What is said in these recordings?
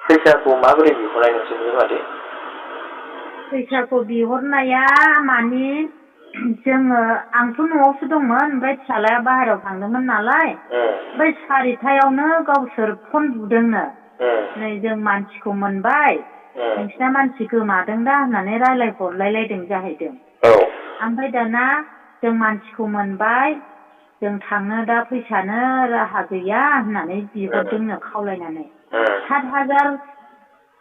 फैसाखौ माबोरै बिहरनाय नोंसोरनि बादि? फैसाखौ बिहरनाया मानि जोङो आंथ' न'आवसो दंमोन ओमफ्राय फिसालाया बाहेरायाव थांदोंमोन नालाय ओमफ्राय 4:00टायावनो गावसोर फन बुदोंनो नै जों मानसिखौ मोनबाय नोंसिना मानसि गोमादों दा होननानै रायलायहरलायलायदों जाहैदों। ओमफ्राय दाना जों मानसिखौ मोनबाय जों थांनो दा फैसानो राहा गैया होननानै बिहरदोंनो खावलायनानै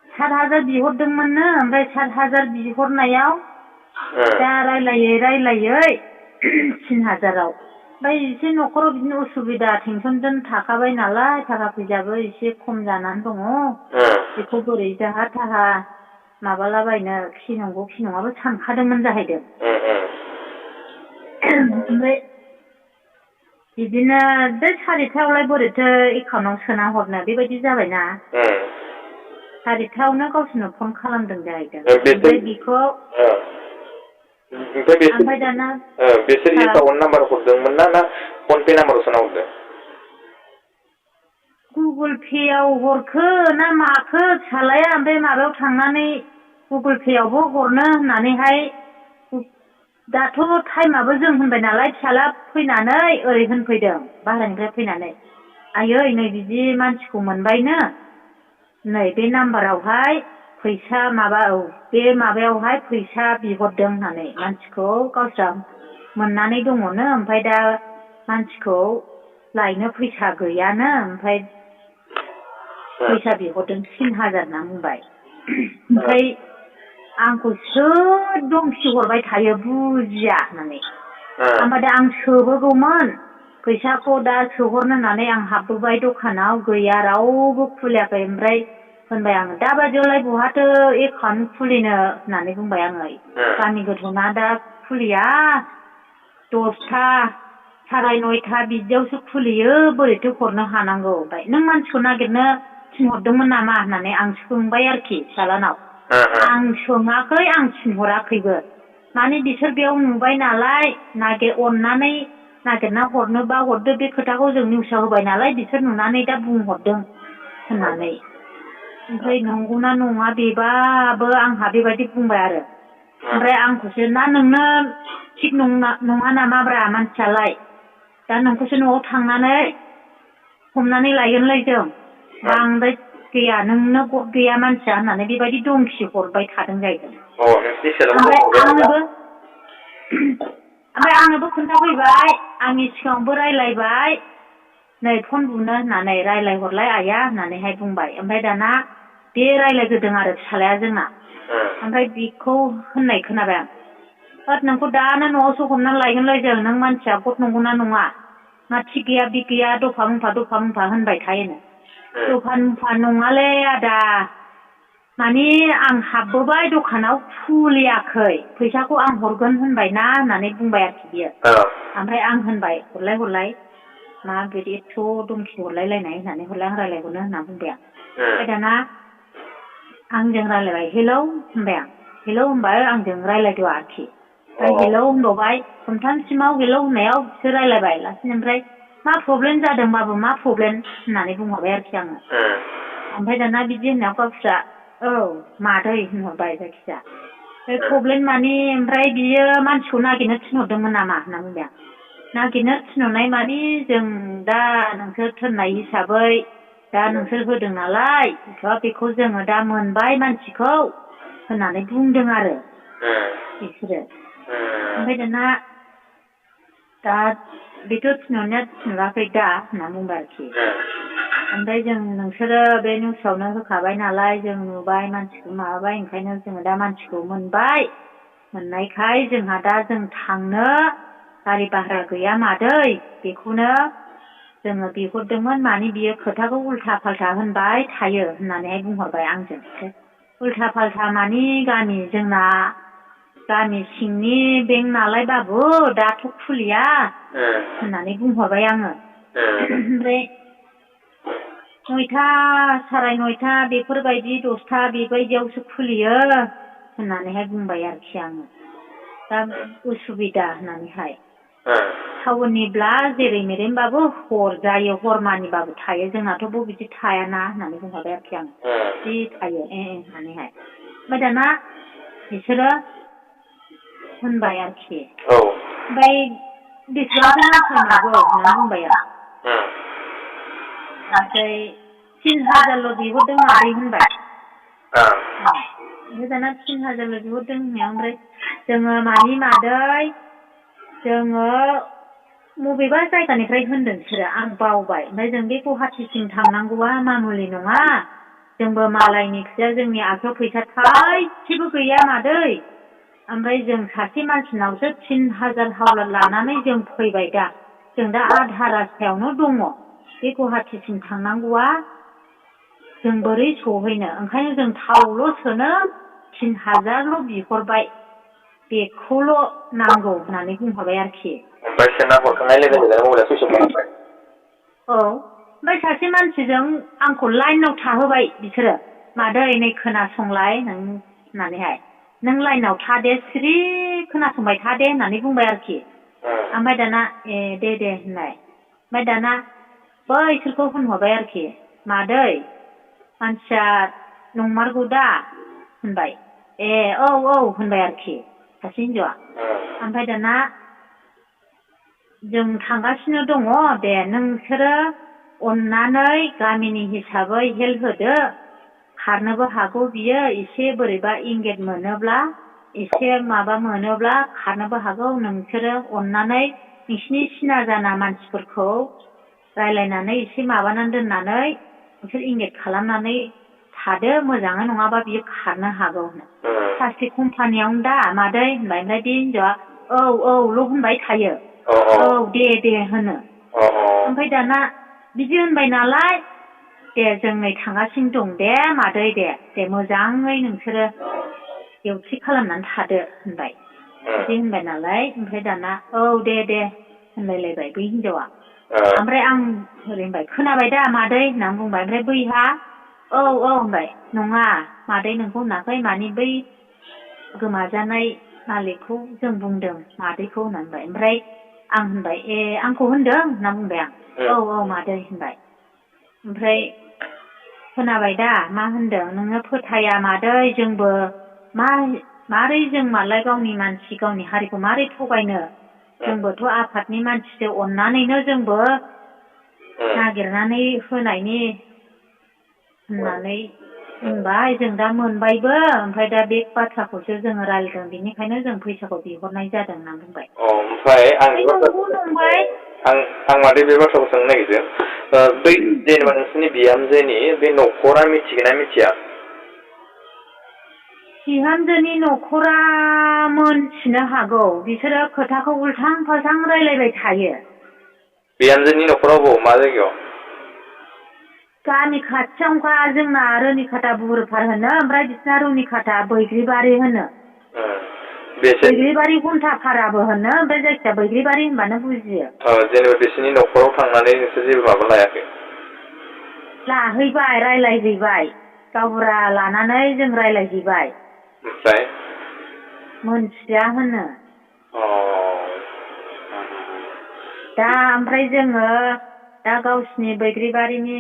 7,000 बिहरदोंमोननो ओमफ्राय 7,000 बिहरनायाव दा रायलायै 3,000आव ओमफ्राय एसे न'खराव बिदिनो उसुबिदा टेनसनजों थाखाबाय नालाय थाखा फैसाबो एसे खम जानानै दङ बेखौ बोरै जाहा थाहा माबालाबायनो खि नंगौ खि नङाबो सानखादोंमोन जाहैदों। ओमफ्राय बिदिनो बे 4:00टायावलाय बोरैथो एकाउन्टाव सोना हरनो बेबायदि जाबायना 4:00टायावनो गावसोरनो फन खालामदों जाहैदों। ओमफ्राय बेखौ ओमफ्राय दाना बिसोर एकाउन्ट नाम्बार हरदोंमोन ना फन पे नाम्बाराव सोना हरदों? गुगोल पेआव हरखो ना माखो फिसालाया ओमफ्राय माबायाव थांनानै गुगोल पेआवबो हरनो होननानैहाय दाथ' टाइमाबो जों होनबाय नालाय फिसाला फैनानै ओरै होनफैदों बाहेरानिफ्राय फैनानै आयै नै बिदि मानसिखौ मोनबायनो नै बे नाम्बारावहाय फैसा बे माबायावहाय फैसा बिहरदों होननानै मानसिखौ गावस्रा मोननानै दङनो ओमफ्राय दा मानसिखौ लायनो फैसा गैयानो ओमफ्राय फैसा बिहरदों 3,000 होनना बुंबाय। ओमफ्राय आंखौसो धमखि हरबाय थायो बुजिया होननानै ओमफ्राय दा आं सोबोगौमोन फैसाखौ दा सोहरनो होननानै आं हाबबोबाय दखानाव गैया रावबो खुलियाखै ओमफ्राय होनबाय आङो दाबायदियावलाय बहाथो एकाउन्ट खुलिनो होननानै बुंबाय आङो गामि गोथौना दा खुलिया 10टा 9:30 बिदियावसो खुलियो बोरैथो हरनो हानांगौ ओमफ्राय नों मानसिखौ नागिरनो थिनहरदोंमोन नामा होननानै आं सोंबाय आरोखि फिसालानाव आं सोङाखै आं थिनहराखैबो माने बिसोर बेयाव नुबाय नालाय अननानै नागिरना हरनोबा हरदो बे खोथाखौ जों निउसाव होबाय नालाय बिसोर नुनानै दा बुंहरदों होननानै ओमफ्राय नंगौना नङा बेबाबो आंहा बेबायदि बुंबाय आरो ओमफ्राय आंखौसो ना नोंनो थिग नङा नामाब्रा मानसियालाय दा नोंखौसो न'आव थांनानै हमनानै लायगोनलै जों बांद्राय गैया नोंनो गैया मानसिया होननानै बेबायदि धमखि हरबाय थादों जाहैदों। ओमफ्राय आंनोबो खोन्थाफैबाय आंनि सिगाङावबो रायलायबाय नै फन बुनो होननानै रायलायहरलाय आया होननानैहाय बुंबाय ओमफ्राय दाना बे रायलायग्रोदों आरो फिसालाया जोंना ओमफ्राय बेखौ होननाय खोनाबाय आं होद नोंखौ दानो न'आवसो हमनानै लायगोनलै जों नों मानसिया गद नंगौना नङा मा थिग गैया बि गैया दफा मोनफा होनबाय थायोनो दफा मोनफा नङालै आदा माने आं हाबबोबाय दखानाव खुलियाखै फैसाखौ आं हरगोन होनबायना होननानै बुंबाय आरोखि बियो ओमफ्राय आं होनबाय हरलाय मा बिदि एथ' धमखि हरलायलायनाय होननानै हरलाय आं रायलायहरनो होनना बुंबाय आं ओमफ्राय दाना आंजों रायलायबाय हेलौ होनबाय आं हेलौ होनबाय आंजों रायलायदो आरोखि ओमफ्राय हेलौ होनबावबाय खनथामसिमाव हेलौ होननायाव बिसोर रायलायबाय लासिनो ओमफ्राय मा प्रब्लेम जादोंबाबो मा प्रब्लेम होननानै बुंहरबाय आरोखि आङो ओमफ्राय दाना बिदि होननायाव गावस्रा औ मादै होनहरबाय जायखिजाया बे प्रब्लेम माने ओमफ्राय बियो मानसिखौ नागिरनो थिनहरदोंमोन नामा होनना बुंबाय आं नागिरनो थिनहरनाय माने जों दा नोंसोर थिननाय हिसाबै दा नोंसोर होदों नालाय बेखौ जोङो दा मोनबाय मानसिखौ होननानै बुंदों आरो बिसोरो ओमफ्राय दाना दा बेथ' थिनहराखै दा होनना बुंबाय आरोखि ओमफ्राय जों नोंसोरो बे निउसावनो होखाबाय नालाय जों नुबाय मानसिखौ माबाबाय ओंखायनो जोङो दा मानसिखौ मोनबाय मोननायखाय जोंहा दा जों थांनो गारि भारा गैया मादै बेखौनो जोङो बिहरदोंमोन माने बियो खोथाखौ उल्था फाल्था होनबाय थायो होननानैहाय बुंहरबाय आंजों उल्था फाल्था माने जोंना गामि सिंनि बेंक नालाय बाबु दाथ' खुलिया होननानै बुंहरबाय आङो ओमफ्राय 9टा 9:30 बेफोरबायदि 10टा बेबायदियावसो खुलियो होननानैहाय बुंबाय आरोखि आङो दा उसुबिदा होननानैहाय टाउननिब्ला जेरै मेरैबाबो हर जायो हरमानिबाबो थायो जोंनाथ' बिदि थायाना होननानै बुंहरबाय आरोखि आं जि थायो होननानैहाय ओमफ्राय दाना बिसोरो होनबाय आरोखि ओमफ्राय बेसेबांथो नांथारनांगौ होननानै बुंबाय आं ओमफ्राय 3000ल' बिहरदों मादै होनबाय ओमफ्राय दाना 3000ल' बिहरदों होननायाव ओमफ्राय जोङो मानि मादै जोङो बबेबा जायगानिफ्राय होनदों बिसोरो आं बावबाय ओमफ्राय जों बे गुवाहाटिसिम थांनांगौआ मामुलि नङा जोंबो मालायनि खोथा जोंनि आखायाव फैसा थाइसेबो गैया मादै ओमफ्राय जों सासे मानसिनावसो 3000 हावलाद लानानै जों फैबाय दा जों दा आधा रास्तायावनो दङ बे गुवाहाटिसिम थांनांगौआ जों बोरै सहैनो ओंखायनो जों थावल' सोनो 3000ल' बिहरबाय बेखौल' नांगौ होननानै बुंहरबाय आरोखि ओमफ्राय सोना हरखांनाय लोगो लोगोनो मबाइला सुइस अफ खालामबाय औ ओमफ्राय सासे मानसिजों आंखौ लाइनाव थाहोबाय बिसोरो मादै नै खोनासंलाय नों होननानैहाय नों लाइनाव था दे सिरि खोनासंबाय था दे होननानै बुंबाय आरोखि ओमफ्राय दाना दे होनबाय ओमफ्राय दाना बैसोरखौ होनहरबाय आरोखि मादै मानसिया नंमारगौ दा होनबाय औ होनबाय आरोखि सासे हिन्जावआ ओमफ्राय दाना जों थांगासिनो दङ दे नोंसोरो अननानै गामिनि हिसाबै हेल्प होदो खारनोबो हागौ बियो एसे बोरैबा इंगेज मोनोब्ला एसे माबा मोनोब्ला खारनोबो हागौ नोंसोरो अननानै नोंसिनि सिना जाना मानसिफोरखौ रायज्लायनानै एसे माबानानै दोननानै नोंसोर इंगेज खालामनानै थादो मोजाङै नङाबा बियो खारनो हागौ होनो प्लास्टिक कम्पानियावनो दा मादै होनबाय ओमफ्राय बे हिन्जावआ औल' होनबाय थायो औ दे होनो ओमफ्राय दाना बिदि होनबाय नालाय दे जों नै थांगासिनो दं दे मादै दे मोजाङै नोंसोरो डिउटि खालामनानै थादो होनबाय बिदि होनबाय नालाय ओमफ्राय दाना औ दे होनलायलायबाय बै हिन्जावआ ओमफ्राय आं ओरै होनबाय खोनाबाय दा मादै होननानै बुंबाय ओमफ्राय बैहा औ होनबाय नङा मादै नोंखौ होनाखै मानि बै गोमाजानाय मालिकखौ जों बुंदों मादैखौ होननानै बुंबाय ओमफ्राय आं होनबाय आंखौ होनदों होनना बुंबाय आं औ मादै होनबाय ओमफ्राय खोनाबाय दा मा होनदों नोङो फोथाया मादै जोंबो मारै जों मालाय गावनि मानसि गावनि हारिखौ मारै थगायनो जोंबोथ' आफादनि मानसिसो अननानैनो जोंबो नागिरनानै होनायनि होननानै बुंबाय जों दा मोनबायबो ओमफ्राय दा बे बाथ्राखौसो जोङो रायज्लायदों बेनिखायनो जों फैसाखौ बिहरनाय जादों होनना बुंबाय ओमफ्राय आं मादै बे बाथ्राखौ सोंनो नागिरदों बै जेनेबा नोंसोरनि बिहामजोनि बे न'खरा मिथिगोना मिथिया बिहामजोनि न'खरा मोनथिनो हागौ बिसोरो खोथाखौ उल्थां फाल्थां रायज्लायबाय थायो बिहामजोनि न'खराव मा जायगायाव गामि खाथियावनोखा जोंना रुनिखाथा बुरैपार होनो ओमफ्राय बिसिना रुनिखाथा बैग्रिबारि होनो बैग्रिबारि घन्टापाराबो होनो ओमफ्राय जायखिया बैग्रिबारि होनबानो बुजियो जेनेबा बिसोरनि न'खराव थांनानै नोंसोर जेबो माबा लायाखै लाहैबाय रायज्लायहैबाय गावबुरा लानानै जों रायज्लायहैबाय ओमफ्राय मोनथिया होनो दा ओमफ्राय जोङो दा गावसिनि बैग्रिबारिनि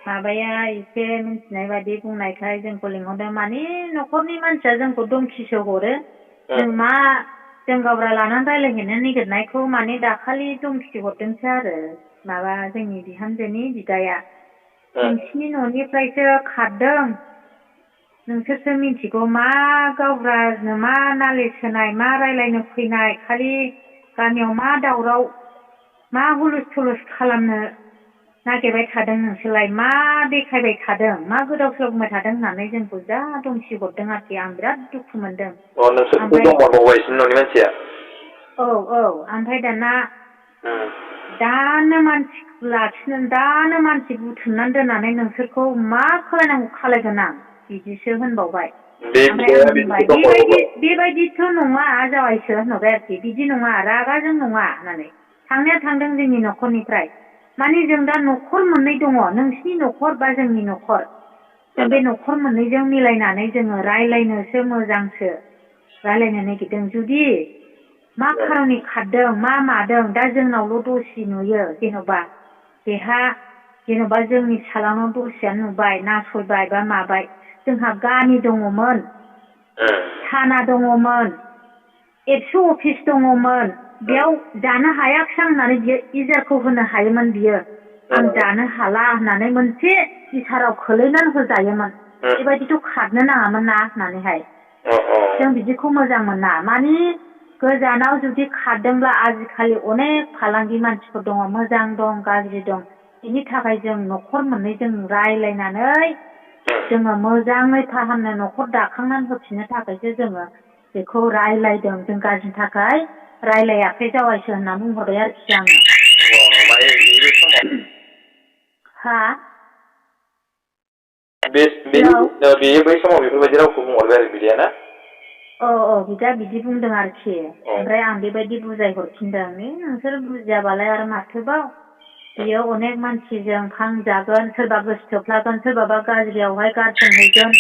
माबाया एसे मिथिनाय बायदि बुंनायखाय जोंखौ लिंहरदों माने न'खरनि मानसिया जोंखौ धमकिसो हरो जों गावबुरा लानानै रायज्लायहैनो नागिरनायखौ माने दाखालि धमकि हरदोंसो आरो माबा जोंनि बिहामजोनि बिदाया नोंसिनि न'निफ्रायसो खारदों नोंसोरसो मिथिगौ मा गावबुरानो मा नालिस होनाय मा रायज्लायनो फैनाय खालि गामियाव मा दावराव मा हुलुस थुलुस खालामनो नागिरबाय थादों नोंसोरलाय मा देखायबाय थादों मा गोदाव सोराव बुंबाय थादों होननानै जोंखौ जा धमकि हरदों आरोखि आं बिराद दुखु मोनदों औ ओमफ्राय दाना दानो मानसि बुथुमनानै दोननानै नोंसोरखौ मा खालायनांगौ खालायगोन आं बिदिसो होनबावबाय ओमफ्राय आं होनबाय बेबायदिथ' नङा जावायसो होनहरबाय आरोखि बिदि नङा रागाजों नङा होननानै थांनाया थांदों जोंनि न'खरनिफ्राय माने जों दा न'खर मोननै दङ नोंसिनि न'खर बा जोंनि न'खर जों बे न'खर मोननैजों मिलायनानै जोङो रायज्लायनोसो मोजांसो रायज्लायनो नागिरदों जुदि मा खारननि खारदों मा मादों दा जोंनावल' दसे नुयो जेन'बा बेहा जेन'बा जोंनि सालानाव दसेयानो नुबाय नासयबाय बा माबाय जोंहा गामि दङमोन थाना दङमोन एबसु अफिस दङमोन बेयाव जानो हायाखिसै होननानै बियो इजारखौ होनो हायोमोन बियो आं जानो हाला होननानै मोनसे इसाराव खोलैनानै होजायोमोन बेबायदिथ' खारनो नाङामोन ना होननानैहाय जों बिदिखौ मोजां मोना मानि गोजानाव जुदि खारदोंब्ला आजिखालि अनेक फालांगि मानसिफोर दङ मोजां दं गाज्रि दं बिनि थाखाय जों न'खर मोननैजों रायलायनानै जोङो मोजाङै फाहामनो न'खर दाखांनानै होफिननो थाखायसो जोङो बेखौ रायलायदों जों गाज्रिनि थाखाय रायलायाखै जावायसो होनना बुंहरबाय आरोखि आङो हा बेयो बै समाव बेफोरबायदि रावखौ बुंहरबाय आरो बिदाया ना औ बिदा बिदि बुंदों आरोखि ओमफ्राय आं बेबायदि बुजायहरफिनदों नोंसोर बुजियाबालाय आरो माथोबाव बियो अनेक मानसिजों फांजागोन सोरबा गोसोथोफ्लागोन सोरबाबा गाज्रियावहाय गारसोमहैगोन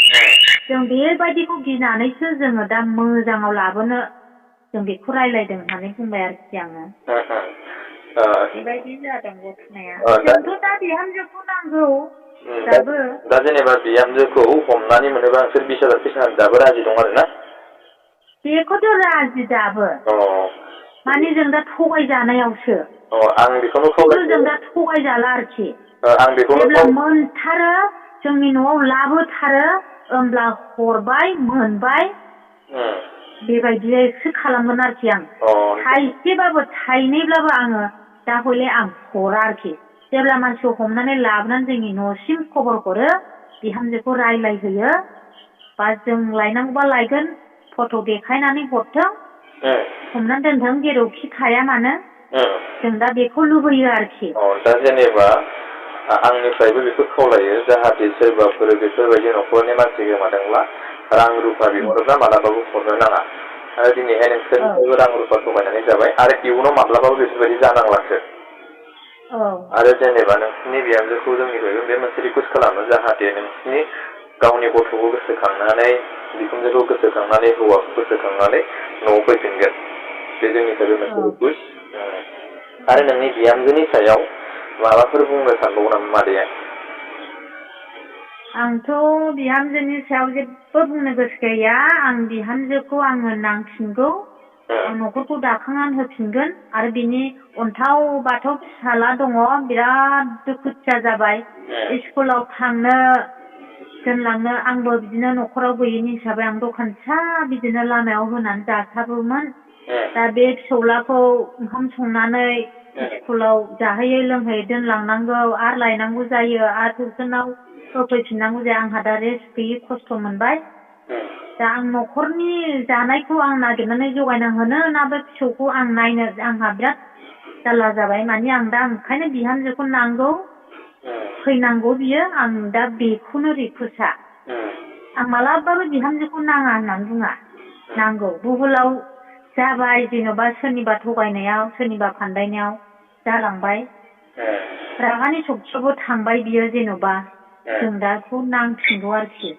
जों बेबायदिखौ गिनानैसो जोङो दा मोजाङाव लाबोनो जों बेखौ रायलायदों होननानै बुंबाय आरोखि आङो बेबायदि जादों घटनाया जोंथ' दा बिहामजोखौ नांगौ दाबो दा जेनेबा बिहामजोखौ हमनानै मोनोबा नोंसोर 20,000 फैसा दाबो राजि दं आरो ना बेखौथ' राजि दाबो माने जों दा थगायजानायावसो आं बेखौनो जों दा थगायजाला आरोखि आं बेखौनो जेब्ला मोनथारो जोंनि न'आव लाबोथारो होमब्ला हरबाय मोनबाय बेबायदिसो खालामगोन आरोखि आं थाइसेबाबो थाइनैब्लाबो आङो दा हले आं हरा आरोखि जेब्ला मानसिखौ हमनानै लाबोनानै जोंनि न'सिम खबर हरो बिहामजोखौ रायलायहोयो बा जों लायनांगौबा लायगोन फट' देखायनानै हरथों हमनानै दोनथों जेरावखि थाया मानो जों दा बेखौ लुबैयो आरोखि दा जेनेबा आंनिफ्रायबो बेखौ खावलायो जाहाथे सोरबाफोर बेफोरबायदि न'खरनि मानसि गोमादोंब्ला रां रुफा बिहरोब्ला मालाबाबो हरनो नाङा आरो दिनैहाय नोंसोरनिफ्रायबो रां रुफा थगायनानै जाबाय आरो इयुनाव माब्लाबाबो बेफोरबायदि जानांलासो आरो जेनेबा नोंसिनि बिहामजोखौ जोंनिफ्रायबो बे मोनसे रिकुवेस्ट खालामो जाहाथे नोंसिनि गावनि गथ'खौ गोसोखांनानै बिखुनजोखौ गोसोखांनानै हौवाखौ गोसोखांनानै न'आव फैफिनगोन बे जोंनिफ्रायबो मोनसे रिकुवेस्ट आरो नोंनि बिहामजोनि सायाव माबाफोर बुंनो सानबावो नामा मादैया आंथ' बिहामजोनि सायाव जेबो बुंनो गोसो गैया आं बिहामजोखौ आङो नांफिनगौ आं न'खरखौ दाखांनानै होफिनगोन आरो बिनि अन्थाव बाथाव फिसाला दङ बिराद दुखुथिया जाबाय स्कुलाव थांनो दोनलांनो आंबो बिदिनो न'खराव गैयिनि हिसाबै आं दखान फिसा बिदिनो लामायाव होनानै जासाबोमोन दा बे फिसौलाखौ ओंखाम संनानै स्कुलाव जाहोयै लोंहोयै दोनलांनांगौ आरो लायनांगौ जायो आरो टिउसनाव होफैफिननांगौ जायो आंहा दा रेस्ट गैयि खस्थ' मोनबाय दा आं न'खरनि जानायखौ आं नागिरनानै जगायना होनो ना बे फिसौखौ आं नायनो आंहा बिराद जारला जाबाय माने आं दा ओंखायनो बिहामजोखौ नांगौ फैनांगौ बियो आं दा बेखौनो रिकुवेस्टआ आं मालाबाबो बिहामजोखौ नाङा होननानै बुङा नांगौ बुहुलाव जाबाय जेन'बा सोरनिबा थगायनायाव सोरनिबा फान्दायनायाव जालांबाय रागानि सक्तियावबो थांबाय बियो जेन'बा जों दाखौ नांफिनगौ आरोखि